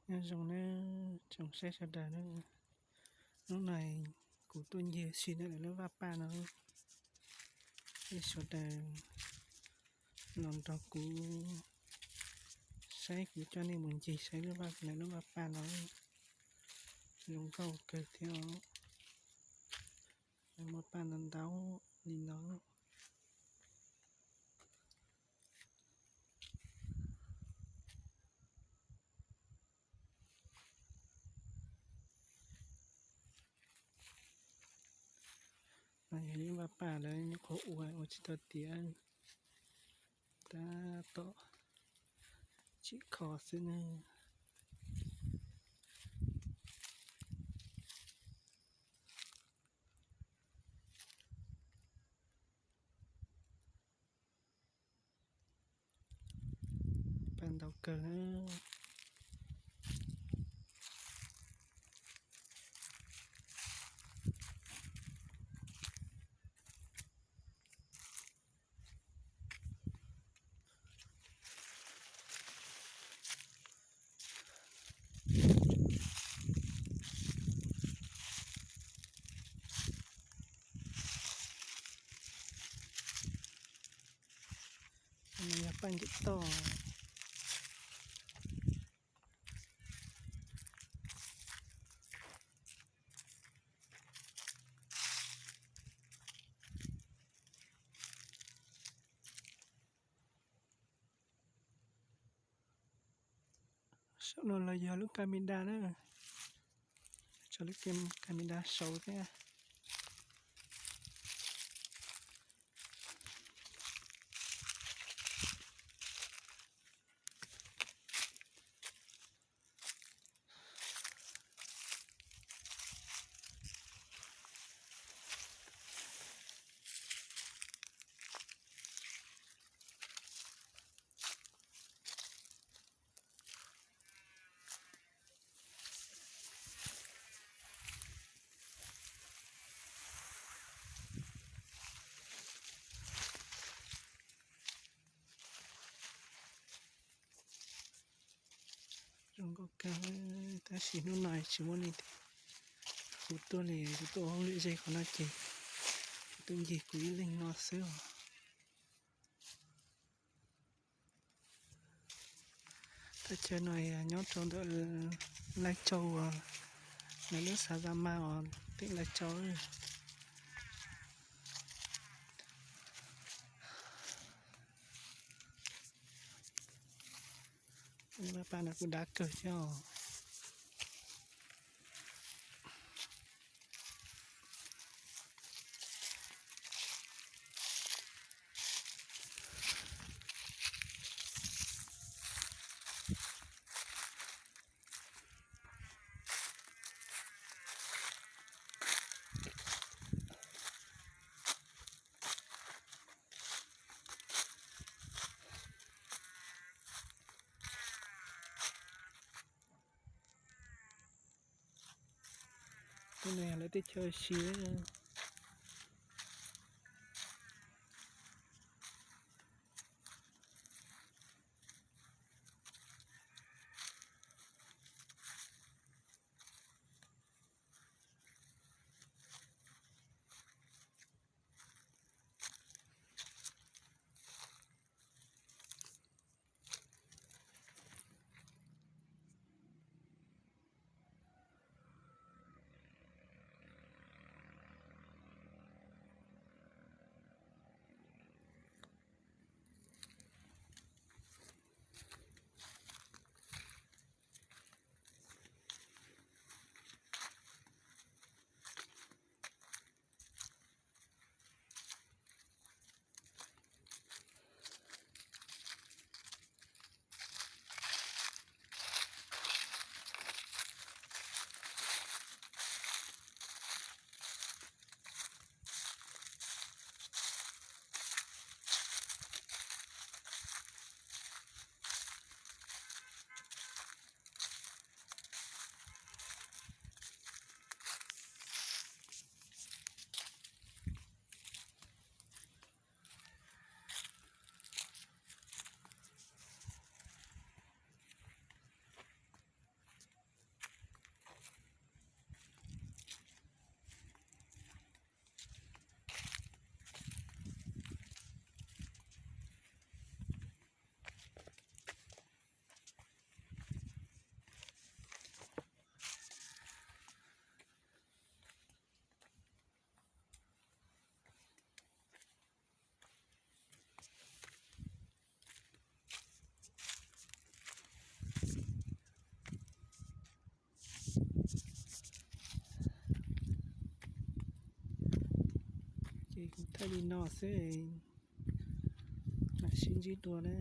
Nyob zoo nawb tsoom saib sawv daws nawb. Hnub no kuv tuaj ncig ua si ntawm lawv lub vaj paj no. Nej sawv daws los nrog kuv saib, kuv coj nej mus ncig saib lub vaj, lawv lub vaj paj no zoo nkauj kawg thiab os. Lawv muaj paj ntau ntau li no. No yog ib vaj paj lawv nyuam qhuav ua, ua tsis tau tiav, tab tom tsim kho xwb ne. Paj ntau kawg. Yog paj ntim toj. Saum no los yog lub camera na, tso lub camera saud thiab. Zoo nkauj kawg, tab sis hnub no tsis muaj neeg thiab. Kuv tuaj li, kuv tuaj ua hauj lwm ze qhov no ces kuv tuaj ncig kuv ib leeg no xwb os. Thaj chaw no nyob rau ntawm Lai Châu, lawv lub xav Zas Mas os, teem Lai Châu. Lub vaj paj no kuj dav kawg thiab os. Tus no yog lawv teb chaws si. Li no xwb, mam sib ntsib dua na.